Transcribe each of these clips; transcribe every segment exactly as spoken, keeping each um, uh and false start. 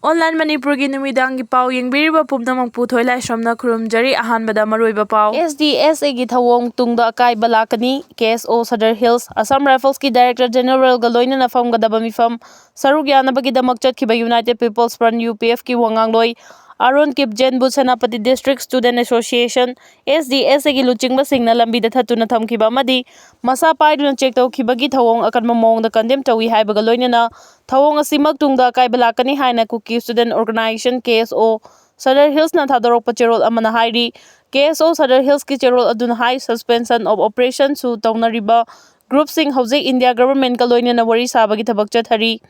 Online ꯃꯅꯤꯄꯨꯔꯒꯤ ꯅꯨꯃꯤꯗꯥꯡꯒꯤ ꯄꯥꯎ ꯌꯦꯡꯕꯤꯔꯤꯕ ꯄꯨꯝꯅꯃꯛꯄꯨ ꯊꯣꯏꯂꯥꯏꯁ꯭ꯔꯝꯅ ꯈꯨꯔꯨꯝꯖꯔꯤ꯫ ꯑꯍꯥꯟꯕꯗ ꯃꯔꯨꯑꯣꯏꯕ ꯄꯥꯎ꯫ S D S A ꯒꯤ ꯊꯧꯑꯣꯡ ꯇꯨꯡꯗ ꯑꯀꯥꯏꯕ ꯂꯥꯛꯀꯅꯤ꯫ K S O Sadar Hills, Assam Rifles ꯀꯤ Director General ꯒ ꯂꯣꯏꯅꯅ ꯐꯝꯒꯗꯕ ꯃꯤꯐꯝ ꯁꯔꯨꯛ ꯌꯥꯅꯕꯒꯤꯗꯃꯛ ꯆꯠꯈꯤꯕ United People's Front, U P F ꯀꯤ ꯋꯥꯉꯥꯡꯂꯣꯏ Arun ꯀꯤꯞꯖꯦꯟꯕꯨ Senapati District Student Association, S D S A ꯒꯤ ꯂꯨꯆꯤꯡꯕꯁꯤꯡꯅ ꯂꯝꯕꯤꯗ ꯊꯠꯇꯨꯅ ꯊꯝꯈꯤꯕ ꯑꯃꯗꯤ ꯃꯁꯥ ꯄꯥꯏꯗꯨꯅ check ꯇꯧꯈꯤꯕꯒꯤ ꯊꯧꯑꯣꯡ ꯑꯀꯟꯕ ꯃꯑꯣꯡꯗ condemn ꯇꯧꯏ ꯍꯥꯏꯕꯒ ꯂꯣꯏꯅꯅ ꯊꯧꯑꯣꯡ ꯑꯁꯤꯃꯛ ꯇꯨꯡꯗ ꯑꯀꯥꯏꯕ ꯂꯥꯛꯀꯅꯤ ꯍꯥꯏꯅ Kuki Student Organization, K S O, Sadar Hills ꯅ ꯊꯥꯗꯣꯔꯛꯄ ꯆꯦꯔꯣꯜ ꯑꯃꯅ ꯍꯥꯏꯔꯤ꯫ K S O Sadar Hills ꯀꯤ ꯆꯦꯔꯣꯜ ꯑꯗꯨꯅ ꯍꯥꯏ, suspension of operation ꯁꯨ ꯇꯧꯅꯔꯤꯕ group ꯁꯤꯡ ꯍꯧꯖꯤꯛ India Government ꯀ ꯂꯣꯏꯅꯅ ꯋꯥꯔꯤ ꯁꯥꯕꯒꯤ ꯊꯕꯛ ꯆꯠꯊꯔꯤ꯫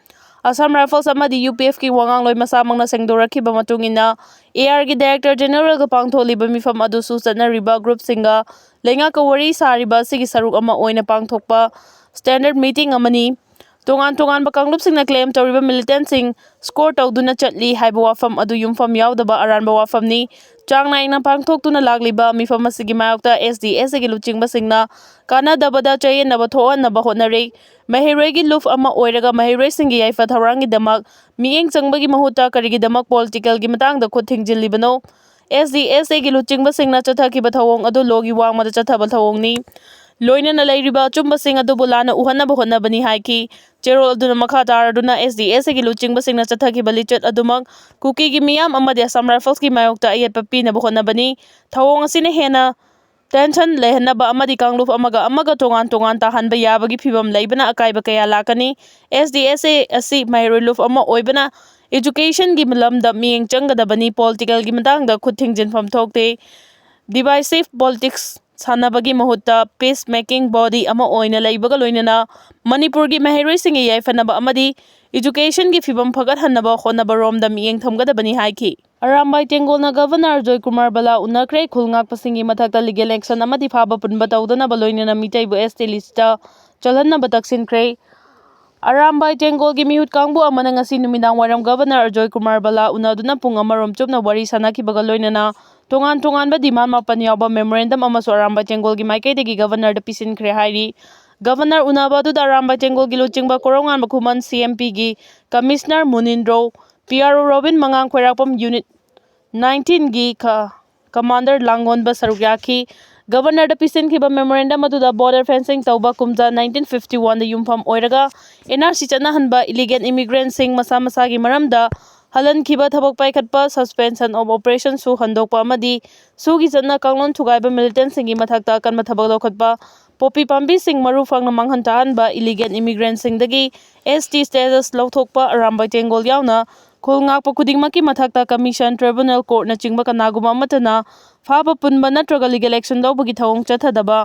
Assam Rifles ꯑꯃꯗꯤ U P F ꯀꯤ ꯋꯥꯉꯥꯡꯂꯣꯏ ꯃꯁꯥꯃꯛꯅ ꯁꯦꯡꯗꯣꯔꯛꯈꯤꯕ ꯃꯇꯨꯡ ꯏꯟꯅ, A R ꯒꯤ Director General ꯒ ꯄꯥꯡꯊꯣꯛꯂꯤꯕ ꯃꯤꯐꯝ ꯑꯗꯨꯁꯨ ꯆꯠꯅꯔꯤꯕ group ꯁꯤꯡꯒ ꯂꯩꯉꯥꯛꯀ ꯋꯥꯔꯤ ꯁꯥꯔꯤꯕ ꯑꯁꯤꯒꯤ ꯁꯔꯨꯛ ꯑꯃ ꯑꯣꯏꯅ ꯄꯥꯡꯊꯣꯛꯄ standard meeting ꯑꯃꯅꯤ꯫ ꯇꯣꯉꯥꯟ ꯇꯣꯉꯥꯟꯕ ꯀꯥꯡꯂꯨꯞꯁꯤꯡꯅ claim ꯇꯧꯔꯤꯕ militant ꯁꯤꯡ score ꯇꯧꯗꯨꯅ ꯆꯠꯂꯤ ꯍꯥꯏꯕ ꯋꯥꯐꯝ ꯑꯗꯨ ꯌꯨꯝꯐꯝ ꯌꯥꯎꯗꯕ ꯑꯔꯥꯟꯕ ꯋꯥꯐꯝꯅꯤ꯫ ꯆꯥꯡ ꯅꯥꯏꯅ ꯄꯥꯡꯊꯣꯛꯇꯨꯅ ꯂꯥꯛꯂꯤꯕ ꯃꯤꯐꯝ ꯑꯁꯤꯒꯤ ꯃꯥꯌꯣꯛꯇ S D S A ꯒꯤ ꯂꯨꯆꯤꯡꯕꯁꯤꯡꯅ ꯀꯥꯟꯅꯗꯕꯗ ꯆꯌꯦꯠꯅꯕ ꯊꯣꯛꯍꯟꯅꯕ ꯍꯣꯠꯅꯔꯤ꯫ ꯃꯍꯩꯔꯣꯏꯒꯤ ꯂꯨꯞ ꯑꯃ ꯑꯣꯏꯔꯒ ꯃꯍꯩꯔꯣꯏꯁꯤꯡꯒꯤ ꯌꯥꯏꯐ ꯊꯧꯔꯥꯡꯒꯤꯗꯃꯛ ꯃꯤꯠꯌꯦꯡ ꯆꯪꯕꯒꯤ ꯃꯍꯨꯠꯇ ꯀꯔꯤꯒꯤꯗꯃꯛ political ꯒꯤ ꯃꯇꯥꯡꯗ ꯈꯨꯠ ꯊꯤꯡꯖꯤꯜꯂꯤꯕꯅꯣ? S D S A ꯒꯤ ꯂꯨꯆꯤꯡꯕꯁꯤꯡꯅ ꯆꯠꯊꯈꯤꯕ ꯊꯧꯑꯣꯡ ꯑꯗꯨ law ꯒꯤ ꯋꯥꯡꯃꯗ ꯆꯠꯊꯕ ꯊꯧꯑꯣꯡꯅꯤ꯫ ꯂꯣꯏꯅꯅ ꯂꯩꯔꯤꯕ ꯑꯆꯨꯝꯕꯁꯤꯡ ꯑꯗꯨꯕꯨ ꯂꯥꯟꯅ ꯎꯍꯟꯅꯕ ꯍꯣꯠꯅꯕꯅꯤ ꯍꯥꯏꯈꯤ꯫ ꯆꯦꯔꯣꯜ ꯑꯗꯨꯅ ꯃꯈꯥ ꯇꯥꯔꯗꯨꯅ S D S A ꯒꯤ ꯂꯨꯆꯤꯡꯕꯁꯤꯡꯅ ꯆꯠꯊꯈꯤꯕ ꯂꯤꯆꯠ ꯑꯗꯨꯃꯛ ꯀꯨꯀꯤꯒꯤ ꯃꯤꯌꯥꯝ ꯑꯃꯗꯤ Assam Rifles ꯀꯤ ꯃꯥꯌꯣꯛꯇ ꯑꯌꯦꯠꯄ ꯄꯤꯅꯕ ꯍꯣꯠꯅꯕꯅꯤ꯫ ꯊꯧꯑꯣꯡ ꯑꯁꯤꯅ ꯍꯦꯟꯅ tension ꯂꯩꯍꯟꯅꯕ ꯑꯃꯗꯤ ꯀꯥꯡꯂꯨꯞ ꯑꯃꯒ ꯑꯃꯒ ꯇꯣꯉꯥꯟ ꯇꯣꯉꯥꯟ ꯇꯥꯍꯟꯕ ꯌꯥꯕꯒꯤ ꯐꯤꯚꯝ ꯂꯩꯕꯅ ꯑꯀꯥꯏꯕ ꯀꯌꯥ ꯂꯥꯛꯀꯅꯤ꯫ S D S A ꯑꯁꯤ ꯃꯍꯩꯔꯣꯏ ꯂꯨꯞ ꯑꯃ ꯑꯣꯏꯕꯅ education ꯒꯤ ꯂꯝꯗ ꯃꯤꯠꯌꯦꯡ ꯆꯪꯒꯗꯕꯅꯤ, political ꯒꯤ ꯃꯇꯥꯡꯗ ꯈꯨꯠ ꯊꯤꯡꯖꯤꯟꯐꯝ ꯊꯣꯛꯇꯦ꯫ Divisive politics ꯁꯥꯟꯅꯕꯒꯤ ꯃꯍꯨꯠꯇ peace making body ꯑꯃ ꯑꯣꯏꯅ ꯂꯩꯕꯒ ꯂꯣꯏꯅꯅ ꯃꯅꯤꯄꯨꯔꯒꯤ ꯃꯍꯩꯔꯣꯏꯁꯤꯡꯒꯤ ꯌꯥꯏꯐꯅꯕ ꯑꯃꯗꯤ education ꯒꯤ ꯐꯤꯚꯝ ꯐꯒꯠꯍꯟꯅꯕ ꯍꯣꯠꯅꯕꯔꯣꯝꯗ ꯃꯤꯠꯌꯦꯡ ꯊꯝꯒꯗꯕꯅꯤ ꯍꯥꯏꯈꯤ꯫ ꯑꯔꯥꯝꯕꯥꯏ ꯇꯦꯡꯒꯣꯜꯅ Governor ꯑꯖꯣꯏ ꯀꯨꯃꯥꯔ ꯕꯂꯥ ꯎꯅꯈ꯭ꯔꯦ꯫ ꯈꯨꯜ ꯉꯥꯛꯄꯁꯤꯡꯒꯤ ꯃꯊꯛꯇ legal action ꯑꯃꯗꯤ ꯐꯥꯕ ꯄꯨꯟꯕ ꯇꯧꯗꯅꯕ ꯂꯣꯏꯅꯅ ꯃꯤꯇꯩꯕꯨ S T list ꯇ ꯆꯜꯍꯟꯅꯕ ꯇꯛꯁꯤꯟꯈ꯭ꯔꯦ꯫ ꯑꯔꯥꯝꯕꯥꯏ ꯇꯦꯡꯒꯣꯜꯒꯤ ꯃꯤꯍꯨꯠ ꯀꯥꯡꯕꯨ ꯑꯃꯅ ꯉꯁꯤ ꯅꯨꯃꯤꯗꯥꯡ ꯋꯥꯏꯔꯝ Governor ꯑꯖꯣꯏ ꯀꯨꯃꯥꯔ ꯕꯂꯥ ꯎꯅꯗꯨꯅ ꯄꯨꯡ ꯑꯃꯔꯣꯝ ꯆꯨꯞꯅ ꯋꯥꯔꯤ ꯁꯥꯅꯈꯤꯕꯒ ꯂꯣꯏꯅꯅ ꯇꯣꯉꯥꯟ ꯇꯣꯉꯥꯟꯕ demand ꯃꯥꯄꯟ ꯌꯥꯎꯕ memorandum ꯑꯃꯁꯨ ꯑꯔꯥꯝꯕꯥꯏ ꯇꯦꯡꯒꯣꯜꯒꯤ ꯃꯥꯏꯀꯩꯗꯒꯤ Governor ꯗ ꯄꯤꯁꯤꯟꯈ꯭ꯔꯦ ꯍꯥꯏꯔꯤ꯫ Governor ꯎꯅꯕ ꯑꯗꯨꯗ ꯑꯔꯥꯝꯕꯥꯏ ꯇꯦꯡꯒꯣꯜꯒꯤ ꯂꯨꯆꯤꯡꯕ ꯀꯣꯔꯧꯉꯥꯟꯕ ꯈꯨꯃꯟ, C M P ꯒꯤ Commissioner Munindro P R O Robin ꯃꯉꯥꯡ ꯈꯣꯏꯔꯥꯛꯄꯝ ꯌꯨꯅꯤꯠ ꯅꯥꯏꯟꯇꯤꯟꯒꯤ ꯀ-, ꯀꯃꯥꯟꯗꯔ ꯂꯥꯡꯒꯣꯟꯕ ꯁꯔꯨꯛ ꯌꯥꯈꯤ꯫ ꯒꯕꯔꯅꯔꯗ ꯄꯤꯁꯤꯟꯈꯤꯕ ꯃꯦꯃꯣꯔꯦꯟꯗꯝ ꯑꯗꯨꯗ ꯕꯣꯔꯗꯔ ꯐꯦꯟꯁꯤꯡ ꯇꯧꯕ ꯀꯨꯝꯖꯥ ꯅꯥꯏꯟꯇꯤꯟ ꯐꯤꯐꯇꯤ ꯋꯥꯟꯗ ꯌꯨꯝꯐꯝ ꯑꯣꯏꯔꯒ ꯑꯦꯟ ꯑꯥꯔ ꯁꯤ ꯆꯠꯅꯍꯟꯕ, ꯏꯂꯤꯒꯦꯜ ꯏꯃꯤꯒ꯭ꯔꯦꯟꯁꯤꯡ ꯃꯁꯥ ꯃꯁꯥꯒꯤ ꯃꯔꯝꯗ ꯍꯜꯍꯟꯈꯤꯕ ꯊꯕꯛ ꯄꯥꯏꯈꯠꯄ, ꯁꯁꯄꯦꯟꯁꯟ ꯑꯣꯐ ꯑꯣꯄꯔꯦꯁꯟꯁꯨ ꯍꯟꯗꯣꯛꯄ ꯑꯃꯗꯤ ꯁꯨꯒꯤ ꯆꯠꯅ ꯀꯥꯡꯂꯣꯟ ꯊꯨꯒꯥꯏꯕ ꯃꯤꯂꯤꯇꯦꯟꯁꯤꯡꯒꯤ ꯃꯊꯛꯇ ꯑꯀꯟꯕ ꯊꯕꯛ ꯂꯧꯈꯠꯄ, ꯄꯣꯄꯤ ꯄꯥꯝꯕꯤꯁꯤꯡ ꯃꯔꯨ ꯐꯪꯅ ꯃꯥꯡꯍꯟ ꯇꯥꯍꯟꯕ, ꯏꯂꯤꯒꯦꯜ ꯏꯃꯤꯒ꯭ꯔꯦꯟꯁꯤꯡꯗꯒꯤ ꯑꯦꯁ ꯇꯤ ꯁ꯭ꯇꯦꯇꯁ ꯂꯧꯊꯣꯛꯄ, ꯑꯔꯥꯝꯕꯥꯏ ꯇꯦꯡꯒꯣꯜ ꯌꯥꯎꯅ ꯈꯨꯜ ꯉꯥꯛꯄ ꯈꯨꯗꯤꯡꯃꯛꯀꯤ ꯃꯊꯛꯇ ꯀꯃꯤꯁꯟ, ꯇ꯭ꯔꯤꯕꯨꯅꯦꯜ, ꯀꯣꯔꯠꯅꯆꯤꯡꯕ ꯀꯅꯥꯒꯨꯝꯕ ꯑꯃꯠꯇꯅ ꯐꯥꯕ ꯄꯨꯟꯕ ꯅꯠꯇ꯭ꯔꯒ ꯂꯤꯒꯦꯜ ꯑꯦꯛꯁꯟ ꯂꯧꯕꯒꯤ ꯊꯧꯑꯣꯡ ꯆꯠꯊꯗꯕ,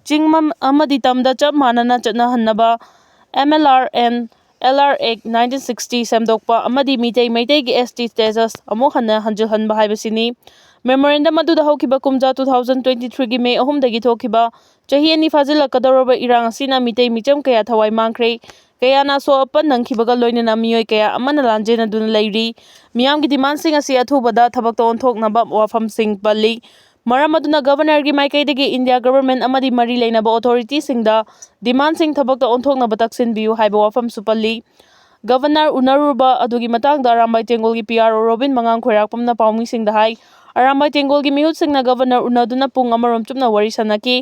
ꯆꯤꯡ ꯃꯝ-, ꯑꯃꯗꯤ ꯇꯝꯗ ꯆꯞ ꯃꯥꯟꯅꯅ ꯆꯠꯅꯍꯟꯅꯕ M L R and L R act nineteen sixty ꯁꯦꯝꯗꯣꯛꯄ ꯑꯃꯗꯤ ꯃꯤꯇꯩ ꯃꯩꯇꯩꯒꯤ ꯑꯦꯁ ꯇꯤ ꯁ꯭ꯇꯦꯇꯁ ꯑꯃꯨꯛ ꯍꯟꯅ ꯍꯟꯖꯤꯜꯍꯟꯕ ꯍꯥꯏꯕꯁꯤꯅꯤ꯫ ꯃꯦꯃꯣꯔꯦꯟꯗꯝ ꯑꯗꯨꯗ ꯍꯧꯈꯤꯕ ꯀꯨꯝꯖꯥ ꯇꯨ ꯊꯥꯎꯖꯟ ꯇ꯭ꯋꯦꯟꯇꯤ ꯊ꯭ꯔꯤꯒꯤ ꯃꯦ ꯑꯍꯨꯝꯗꯒꯤ ꯊꯣꯛꯈꯤꯕ ꯆꯍꯤ ꯑꯅꯤ ꯐꯥꯖꯤꯜꯂꯛꯀꯗꯧꯔꯕ ꯏꯔꯥꯡ ꯑꯁꯤꯅ ꯃꯤꯇꯩ ꯃꯤꯆꯝ ꯀꯌꯥ ꯊꯋꯥꯏ ꯃꯥꯡꯈ꯭ꯔꯦ, ꯀꯌꯥꯅ ꯑꯁꯣꯛ ꯑꯄꯟ ꯅꯪꯈꯤꯕꯒ ꯂꯣꯏꯅꯅ ꯃꯤꯑꯣꯏ ꯀꯌꯥ ꯑꯃꯅ ꯂꯥꯟꯖꯦꯟꯅꯗꯨꯅ ꯂꯩꯔꯤ꯫ ꯃꯤꯌꯥꯝꯒꯤ ꯗꯤꯃꯥꯟꯁꯤꯡ ꯑꯁꯤ ꯑꯊꯨꯕꯗ ꯊꯕꯛꯇ ꯑꯣꯟꯊꯣꯛꯅꯕ ꯋꯥꯐꯝꯁꯤꯡ ꯄꯜꯂꯤ꯫ ꯃꯔꯝ ꯑꯗꯨꯅ ꯒꯕꯔꯅꯔꯒꯤ ꯃꯥꯏꯀꯩꯗꯒꯤ ꯏꯟꯗꯤꯌꯥ ꯒꯕꯔꯃꯦꯟ ꯑꯃꯗꯤ ꯃꯔꯤ ꯂꯩꯅꯕ ꯑꯣꯊꯣꯔꯤꯇꯤꯁꯤꯡꯗ ꯗꯤꯃꯥꯟꯁꯤꯡ ꯊꯕꯛꯇ ꯑꯣꯟꯊꯣꯛꯅꯕ ꯇꯛꯁꯤꯟꯕꯤꯌꯨ ꯍꯥꯏꯕ ꯋꯥꯐꯝꯁꯨ ꯄꯜꯂꯤ꯫ ꯒꯕꯔꯅꯔ ꯎꯅꯔꯨꯕ ꯑꯗꯨꯒꯤ ꯃꯇꯥꯡꯗ ꯑꯔꯥꯝꯕꯥꯏ ꯇꯦꯡꯒꯣꯜꯒꯤ ꯄꯤ ꯑꯥꯔ ꯑꯣ ꯔꯣꯕꯤꯟ ꯃꯉꯥꯡ ꯈꯣꯏꯔꯥꯛꯄꯝꯅ ꯄꯥꯎꯃꯤꯁꯤꯡꯗ ꯍꯥꯏ, ꯑꯔꯥꯝꯕꯥꯏ ꯇꯦꯡꯒꯣꯜꯒꯤ ꯃꯤꯍꯨꯠꯁꯤꯡꯅ ꯒꯕꯔꯅꯔ ꯎꯅꯗꯨꯅ ꯄꯨꯡ ꯑꯃꯔꯣꯝ ꯆꯨꯞꯅ ꯋꯥꯔꯤ ꯁꯥꯟꯅꯈꯤ꯫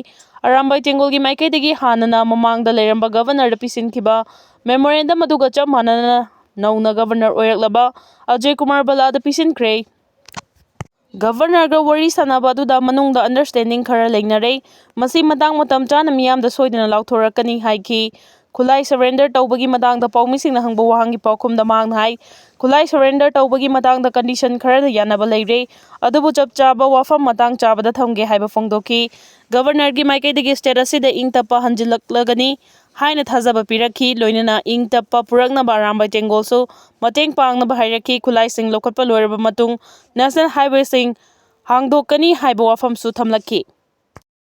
ꯑꯔꯥꯝꯕꯥꯏ ꯇꯦꯡꯒꯣꯜꯒꯤ ꯃꯥꯏꯀꯩꯗꯒꯤ ꯍꯥꯟꯅꯅ ꯃꯃꯥꯡꯗ ꯂꯩꯔꯝꯕ ꯒꯕꯔꯅꯔꯗ ꯄꯤꯁꯤꯟꯈꯤꯕ ꯃꯦꯃꯣꯔꯦꯟꯗꯝ ꯑꯗꯨꯒ ꯆꯞ ꯃꯥꯟꯅꯅ ꯅꯧꯅ ꯒꯕꯔꯅꯔ ꯑꯣꯏꯔꯛꯂꯕ ꯑꯖꯌ ꯀꯨꯃꯥꯔ ꯕꯂꯥꯗ ꯄꯤꯁꯤꯟꯈ꯭ꯔꯦ꯫ ꯒꯕꯔꯅꯔꯒ ꯋꯥꯔꯤ ꯁꯥꯟꯅꯕ ꯑꯗꯨꯗ ꯃꯅꯨꯡꯗ ꯑꯟꯗꯔꯁ꯭ꯇꯦꯟꯗꯤꯡ ꯈꯔ ꯂꯩꯅꯔꯦ꯫ ꯃꯁꯤ ꯃꯇꯥꯡ ꯃꯇꯝ ꯆꯥꯅ ꯃꯤꯌꯥꯝꯗ ꯁꯣꯏꯗꯅ ꯂꯥꯎꯊꯣꯔꯛꯀꯅꯤ ꯍꯥꯏꯈꯤ꯫ ꯈꯨꯠꯂꯥꯏ ꯁꯔꯦꯟꯗꯔ ꯇꯧꯕꯒꯤ ꯃꯇꯥꯡꯗ ꯄꯥꯎꯃꯤꯁꯤꯡꯅ ꯍꯪꯕ ꯋꯥꯍꯪꯒꯤ ꯄꯥꯎꯈꯨꯝꯗ ꯃꯍꯥꯛꯅ ꯍꯥꯏ, ꯈꯨꯠꯂꯥꯏ ꯁꯔꯦꯟꯗꯔ ꯇꯧꯕꯒꯤ ꯃꯇꯥꯡꯗ ꯀꯟꯗꯤꯁꯟ ꯈꯔꯗ ꯌꯥꯅꯕ ꯂꯩꯔꯦ, ꯑꯗꯨꯕꯨ ꯆꯞ ꯆꯥꯕ ꯋꯥꯐꯝ ꯃꯇꯥꯡ ꯆꯥꯕꯗ ꯊꯝꯒꯦ ꯍꯥꯏꯕ ꯐꯣꯡꯗꯣꯛꯈꯤ꯫ ꯒꯕꯔꯅꯔꯒꯤ ꯃꯥꯏꯀꯩꯗꯒꯤ ꯁ꯭ꯇꯦꯠ ꯑꯁꯤꯗ ꯏꯪ ꯇꯞꯄ ꯍꯟꯖꯤꯜꯂꯛꯂꯒꯅꯤ ꯍꯥꯏꯅ ꯊꯥꯖꯕ ꯄꯤꯔꯛꯈꯤ꯫ ꯂꯣꯏꯅꯅ ꯏꯪ ꯇꯞꯄ ꯄꯨꯔꯛꯅꯕ ꯑꯔꯥꯝꯕꯥꯏ ꯇꯦꯡꯒꯣꯜꯁꯨ ꯃꯇꯦꯡ ꯄꯥꯡꯅꯕ ꯍꯥꯏꯔꯛꯈꯤ꯫ ꯈꯨꯠꯂꯥꯏꯁꯤꯡ ꯂꯧꯈꯠꯄ ꯂꯣꯏꯔꯕ ꯃꯇꯨꯡ ꯅꯦꯁꯅꯦꯜ ꯍꯥꯏꯋꯦꯁꯤꯡ ꯍꯥꯡꯗꯣꯛꯀꯅꯤ ꯍꯥꯏꯕ ꯋꯥꯐꯝꯁꯨ ꯊꯝꯂꯛꯈꯤ꯫